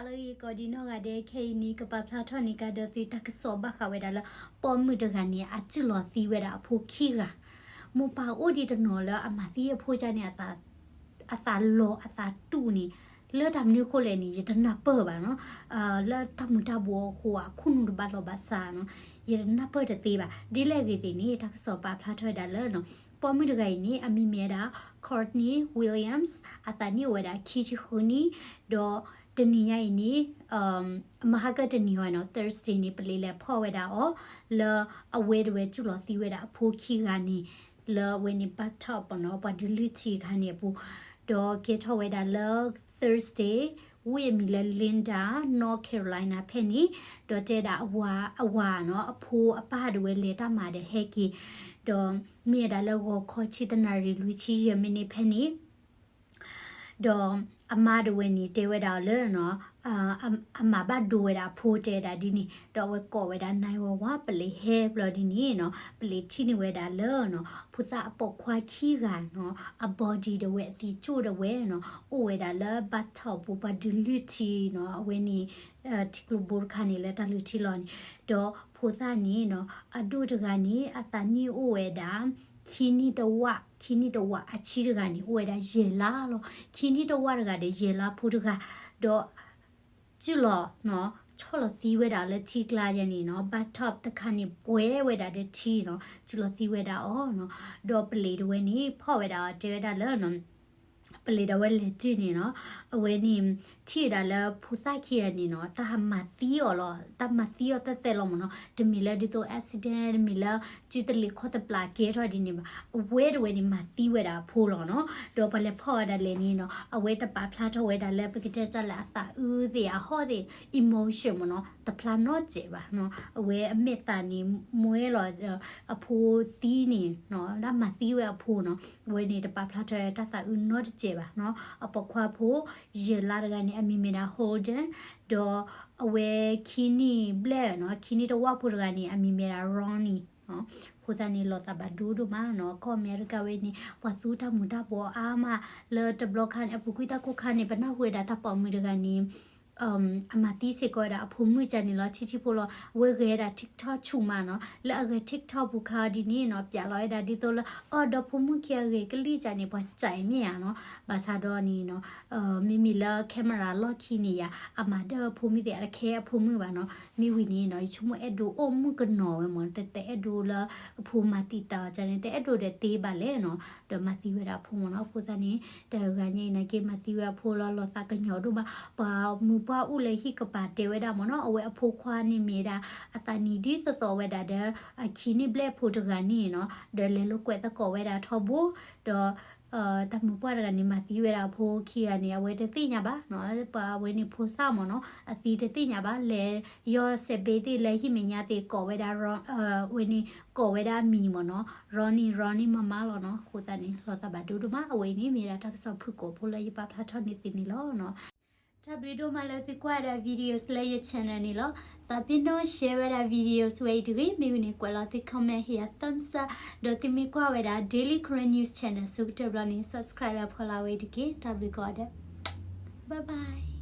လၢဂ့ၤကိးဒံးနီၢ်ဂၤဒဲး ခဲအံၤန့ၣ် ကပာ်ဖျါထီၣ်န့ၢ်ကဒီးသုတၢ်ကစီၣ်ဘၣ်ဃးဝဲဒၣ်လၢ ပိာ်မုၣ်တဂၤန့ၣ် အစုၣ်လီၤသံဝဲဒၣ်အဖိခံဂၤ, မိၢ်ပၢ်အိၣ်ဒံးတနီၤလၢအမၤသံအဖိကၢ်န့ၣ် အသးလီၤအသးတူၢ်န့ၣ် လၢတၢ်မနုၤအဃိလဲၣ်န့ၣ် ယတနၢ်ပၢၢ်ဘၣ်နီၤ, လၢတၢ်မူၤတၢ်ဘှီးအဃိ အခိၣ်နူာ်တဘၣ်လီၤဘၣ်ဆၣ်နီၤ, ယတနၢ်ပၢၢ်တသ့ဘၣ်. ဒ်လဲၣ်ဂ့ၤသ့ၣ်န့ၣ် တၢ်ကစီၣ်ပာ်ဖျါထီၣ်ဝဲဒၣ်လၢ ပိာ်မုၣ်တဂၤအံၤန့ၣ် အမံၤမ့ၢ်ဝဲဒၣ် Courtney Williams, အသးနံၣ်အိၣ်ဝဲဒၣ်ခံဆံဃုနံၣ်, ဒီးတနံၤညါအံၤန့ၣ် မဟါကတနံၤဝဲနီၤ Thursday န့ၣ် ပလံးလဲၤဖီၣ်ဝဲဒၣ်အီၤ လၢအဝဲတဝဲစုၣ်လီၤသံဝဲဒၣ်အဖိခံဂၤန့ၣ် လၢအဝဲန့ၣ် bathtub နီၤ ပှၤဒုးလုၢ်ထံအခါန့ၣ်အပူၤ, ဒီးကဲထီၣ်ဝဲဒၣ်လၢ Thursday ဝ့ၢ်အမံၤလၢ Linda, North Carolina ဖဲန့ၣ်, ဒီးတဲဒၣ်အဝၤ အဝၤနီၤ အဖိအပၢ်တဝဲလဲၤတၢ်မၤဒီးဟဲက့ၤ, ဒီးမ့ၢ်ဝဲဒၣ်လၢဂီၤခီဆံတနၣ်ရံၣ်လွံၢ်ဆံယဲၢ်မံးနံးဖဲန့ၣ် ဒီးအမါတဝဲန့ၣ် တဲဝဲဒၣ်အီၤလၢ အမၤဘၣ်ဒိဝဲဒၣ်အဖိတဲဒၣ်ဒ်န့ၣ်, ဒီးအဝဲကိးဝဲဒၣ် nine one one ပလံးဟဲဘျီဒ်န့ၣ်နီၤ, ပလံးထံၣ်န့ၢ်ဝဲဒၣ်လၢ ဖိသၣ်အပိာ်ခွါခံဂၤနီၤ အ body တဝဲအသံကၠိၣ်တဝဲနီၤ အိၣ်ဝဲဒၣ်လၢ bathtub ပူၤ ပှၤဒုးလုၢ်ထံနီၤ အဝဲန့ၣ် ထံကျိဘိတခါန့ၣ်လၢတၢ်လုၢ်ထံလီၤန့ၣ်, ဒီးဖိသၣ်န့ၣ်နီၤ အဒိၣ်တဂၤန့ၣ် အသးနံၣ်အိၣ်ဝဲဒၣ် ခံနံၣ်တဝး, ခံနံၣ်တဝး အဆံတဂၤန့ၣ် အိၣ်ဝဲဒၣ်ယဲၢ်လါလီၤ. ခံနံၣ်တဝးတဂၤဒီးယဲၢ်လါဖိတဂၤ, ဒီး စုၣ်လီၤနီၤ ဆီၣ်လီၤသံဝဲဒၣ်လၢထံကျါယဲန့ၣ်နီၤ bathtub တခါန့ၣ် ပှဲၤဝဲဒၣ်ဒီးထံနီၤ စုၣ်လီၤသံဝဲဒၣ်အီၤနီၤ, ဒီးပလံးတဝဲန့ၣ် ဖီၣ်ဝဲဒၣ်အီၤတဲဝဲဒၣ်လၢ ပလံးဒၣ်ဝဲလဲၤတုၤန့ၣ်နီၤ, အဝဲန့ၣ် ထံၣ်ဝဲဒၣ်လၢဖိသၣ်ခံဂၤန့ၣ်နီၤ တၢ်မၤသံအီၤလီၤ, တၢ်မၤသံအီၤသဲသဲလီၤမ့ၢ်နီၤ, တမ့ၢ်လၢဒ်သိး accident တမ့ၢ်လၢ စုတလ့ၤခီၣ်တပျၢ်ကဲထီၣ်ဒ်န့ၣ်ဘၣ်, အဝဲတဝဲန့ၣ် မၤသံဝဲဒၣ်အဖိလီၤနီၤ, ဒီးပှၤလဲၤဖီၣ်ဝဲဒၣ်လဲၣ်န့ၣ်နီၤ အဝဲတပာ်ဖျါထီၣ်ဝဲဒၣ်လၢ ပကတဲတၢ်လၢအသးအုးသ့ၣ်အဟီၣ်သ့ၣ် emotion မ့ၢ်နီၤ တဖျါနီတစဲးဘၣ်နီၤ, အဝဲအမဲာ်သးန့ၣ် မွဲလီၤ အဖိသံန့ၣ်နီၤ တၢ်မၤသံဝဲအဖိနီၤ, အဝဲန့ၣ်တပာ်ဖျါထီၣ်တၢ်သးအုးနီတစဲးဘၣ်နီၤ, အပိာ်ခွါဖိ ယဲၢ်လါတဂၤန့ၣ် အမံၤမ့ၢ်ဒၣ် Holden, ဒီးအဝဲခံနံၣ်ဘျဲၣ်နီၤ ခံနံၣ်တဝၢ်ဖိတဂၤန့ၣ် အမံၤမ့ၢ်ဒၣ် Ronnie အဃိသတးန့ၣ် လီၤသးဘၣ်ဒိဒိၣ်မးနီၤ, ကီၢ်အမဲရကၤဝဲန့ၣ် ပှၤသူတၢ်မူၤတၢ်ဘှီးအါမး, လၢတဘျီခါန့ၣ် အပူၤကွံာ်တၢ်ကိၢ်ခါန့ၣ် ပနၢ်ဟူဝဲဒၣ်တၢ်ပိာ်မုၣ်တဂၤန့ၣ် အမၤသံစ့ၢ်ကီးဝဲဒၣ်အဖိမုၣ်ကၢ်န့ၣ်လီၤ, ဆံးဆံးဖိလီၤ, အဝဲဂဲၤဝဲဒၣ် TikTok ဆူၣ်မးနီၤ, လၢအဂဲၤ TikTok ပူၤခါဒ်န့ၣ်နီၤ ပျးလီၤဝဲဒၣ်ဒ်သိးလၢ အီၣ်ဒီးဖိမုၣ်ခံဂၤဂ့ၤကလံၢ်ကၢ်န့ၣ် ပှၤစံးမ့ၢ်ဧါနီၤ, ဘၣ်ဆၣ်ဒီးန့ၣ်နီၤ မ့မ့ၢ်လၢ camera လီၢ်ခံန့ၣ်ယါ အမၤဒၢဖိမုၣ်သ့ၣ် အတခဲအဖိမုၣ်ဘၣ်နီၤ, မ့ၢ်ဝံၤန့ၣ်နီၤ ယဆိကမိၣ်အဲၣ်ဒိးအိၣ်မုၣ်ကနီၤဝဲမ့ၢ် တအဲၣ်ဒိးလၢအဖိမၤသံတၢ်အီၤကၢ်န့ၣ် တအဲၣ်ဒိးဒီးတ့ဘၣ်လဲၣ်နီၤ, ဒီးမၤသံဝဲဒၣ်အဖိမ့ၢ်နီၤ, အဃိသတးန့ၣ် တဂၤညါအံၤနာ်က့ မၤသံဝဲအဖိလီၤ လီၤသးကညီၤဒိၣ်မး, ပှၤမုၢ်ပှၢ်အိၣ်လၢဟံၣ်ကပၤတဲဝဲဒၣ်မ့ၢ်နီၤ, အဝဲအဖိခွါန့ၣ်မ့ၢ်ဒၣ် အသးနံၣ်ဒ်သိးသိးဝဲဒၣ်ဒီး အခံနံၣ်ဘျဲၣ်ဖိတဂၤန့ၣ်နီၤ, ဒီးလဲၤလိာ်ကွဲသကိးဝဲဒၣ်ထီဘိ, ဒီး တၢ်မုၢ်ပှၢ်တဂၤန့ၣ် မၤသံဝဲဒၣ်အဖိခံဂၤန့ၣ် အဝဲတသ့ၣ်ညါဘၣ်နီၤ, ပှၤဝဲန့ၣ်ဖိသၣ်မ့ၢ်နီၤ, အသံတသ့ၣ်ညါဘၣ်, လဲၤယီၢ်စဲးဘ့သ့ၣ်လၢဟံၣ်မဲာ်ညါသ့ၣ်ကိးဝဲဒၣ် ဝဲန့ၣ် ကိးဝဲဒၣ်အမံၤမ့ၢ်နီၤ, Ronnie, Ronnie မမါလီၤနီၤ, အဃိသတးန့ၣ် လီၤသးဘၣ်ဒိဒိၣ်မး, အဝဲအံၤန့ၣ် မ့ၢ်ဒၣ်တၢ်ကစီၣ်ဖုၣ်ကိာ်ဖိလၢယပာ်ဖျါထီၣ်န့ၢ်သုန့ၣ်လီၤနီၤ. တၢ်ဘျုးဒိၣ်မးလၢသုကွၢ်ဝဲဒၣ် videos လၢယ channel န့ၣ်လီၤ. သးပ့ၤနီၣ် share ဝဲဒၣ် videos ဝဲအံၤတဂ့ၤ, မ့ၢ်ဝံၤန့ၣ် ကွဲးလီၤသု comment ဟ့ၣ်ယၤ thumbs up, ဒီးသုမ့ၢ်ကွၢ်ဝဲဒၣ် Daily Karen News Channel ဆၢကတီၢ်ဘျီန့ၣ် subscribe လၢဖီလာ်ဝဲအံၤတက့ၢ်. တၢ်ဘျုးကိးဂၤဒဲး, bye bye.